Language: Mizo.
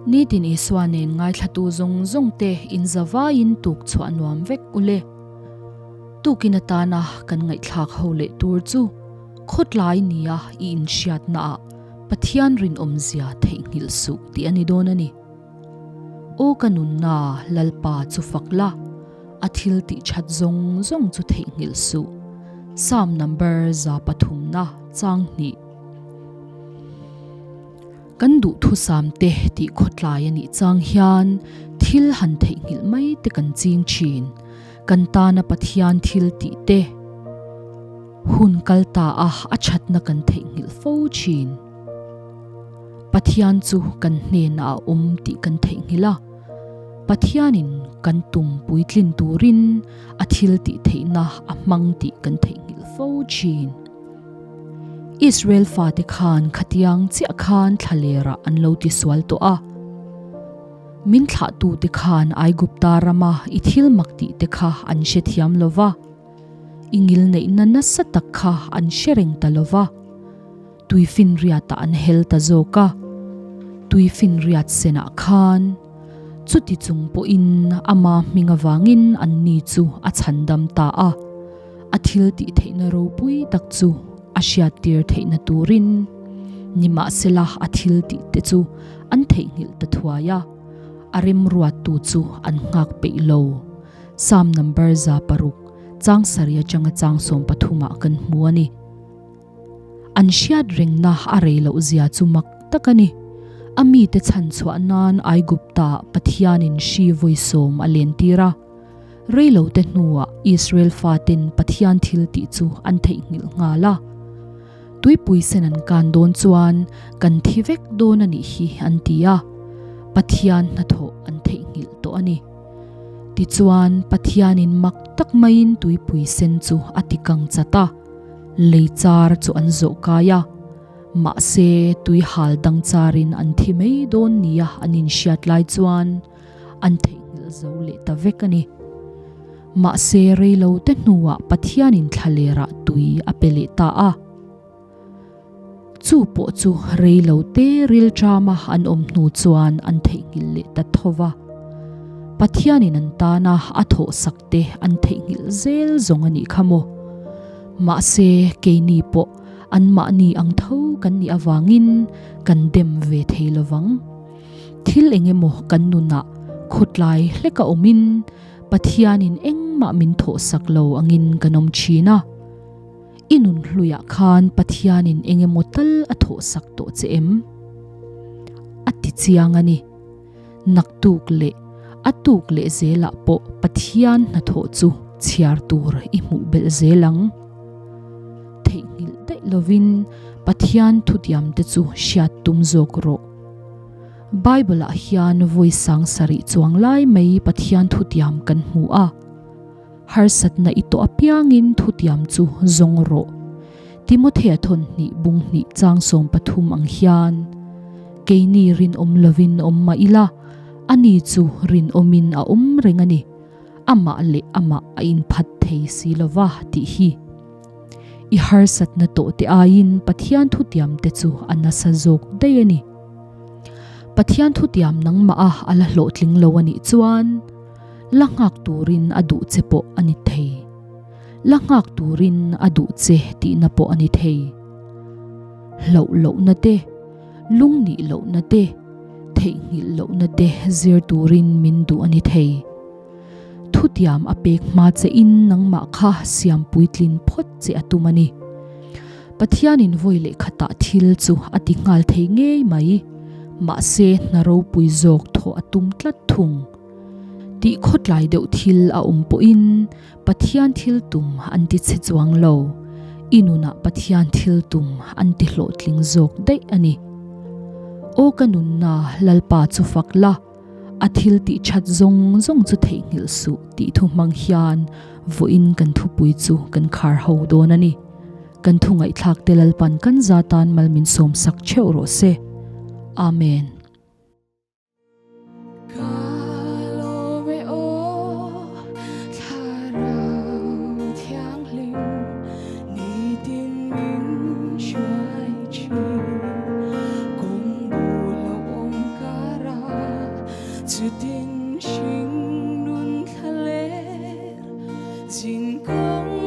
Nitin Isua nen ngaithlatu zawng zawng te in zavaiin tuk chhuah nuam vek ule. Tukin atana kan ngaihthlak ho leh tur chu khawtlai nia i inhriatnaah Pathian rinawmzia theihnghilh suh tih a ni dawn a ni. Aw ka nunna Lalpa chu fak la, a thil tih that zawng zawng chu theihnghilh suh. Psalm number 300 chang hnih. Kan duhthusam te tih khawtlai a nih chang hian thil han theihnghilh mai te kan ching thin. Kan tana Pathian thil tih te hun kal ta a a thatna kan theihnghilh fo thin. Pathian chu kan hnenah a awm tih kan theihnghilh a, Pathianin kan tum puitlin turin a thil tih theihna a hmang tih kan theihnghilh fo thin. Israel fate khan khatiang chiah khan thlalerah an lo tisual tawh a. Min thlahtute khan Aigupta rama i thil mak tihte kha an hre thiam lo va, i ngilneihna nasa tak kha an hre reng ta lo va, tuifinriatah an hel ta zawk a. Tuifinriat senah khan chuti chung pawhin ama hming avangin anni chu a chhandam ta a. A thil tih theihna ropui tak chu a hriattir theihna turin nimahsela a thil tih te chu an theihnghilh ta thuai a, a remruattu chu an nghak peih lo. Psalm number 6 chang sarih atanga chang 13 ah kan hmu a ni. An hriat rengna a rei loh zia chu mak tak a ni. A mite chhan chhuah nan Aigupta Pathianin hri vawi sawm a lentir a. Reilote hnuah Israel faten Pathian thil tih chu an theihnghilh nghal a. Tuipui sen an kan dawn chuan kan thi vek dawn a nih hi an ti a, Pathian hnathawh an theihnghilh tawh a ni. Tichuan, Pathianin mak tak maiin tuipui sen chu a ti kang chat a, lei char chu an zawh kai a. Mahse, tui hal dang charin an thi mai dawn nia an inhriat lai chuan, an theihnghilh zo leh ta vek a ni. Mahse reilo te hnuah Pathianin thlalerah tui a pe leh ta a. Chu pawh chu reilo te rilṭama an awm hnu chuan an theihnghilh leh ta tho va. Pathianin an tana a thawhsak te an theihnghilh zel zawng a nih kha maw. Mahse keini pawh anmahni ang tho kan nih avangin kan dem ve thei lovang. Thil eng emaw kan nunah khawtlai hlek a awmin Pathianin engmah min thawhsak lo angin kan awm thin a. I nun hluiah khan Pathianin eng emaw tal a thawhsak tawh che em? A ti chiang a ni. Naktuk leh a tuk leh zelah pawh Pathian hnathawh chu chhiar tur i hmuh belh zel ang. Theihnghilh daih lovin Pathian thutiamte chu hriat tum zawk rawh. Bible-ah hian vawi sang sarih chuang lai mai Pathian thutiam kan hmu a. Harsatna i tawh apiangin thutiam chu zawng rawh. Timothea thawn hnih bung hnih chang 13 ang hian, Keini rinawm lovin awm mah ila, ani chu rinawmin a awm reng a ni, amah leh amah a inphat thei si lova tih hi. I harsatna tawh te aiin Pathian thutiam te chu a nasa zawk daih a ni. Pathian thutiam nangmah a a la hlawhtling lo a nih chuan la nghak turin a duh che pawh a ni thei. La nghak turin a duh che tihna pawh a ni thei. Hlauh lohna te, lungnih lohna te, theihnghilh lohna te zir turin min duh a ni thei. Thutiam a pek hma che in nangmah kha siam puitlin phawt che a tum a ni. Pathianin vawi leh khatah thil chu a ti nghal thei ngei mai. Mahse hna ropui zawk thawh a tum tlat thung. Tih khawtlai deuh thil a awm pawhin Pathian thil tum an ti che chuang lo. I nunah Pathian thil tum an ti hlawhtling zawk daih a ni. Aw ka nunna Lalpa chu fak la. A thil tih that zawng zawng chu theihnghilh suh tih thu hmang hian vawiin kan thupui chu kan khar ho dawn a ni. Kan thu ngaihthlak te Lalpan kan za tan mal min sawm sak theuh rawh se. Amen. Ka lawm e aw thlarau thianghlim nitin min hruai thin kawng bul a awm ka ra. Chutin hring nun thla ler zin kawng.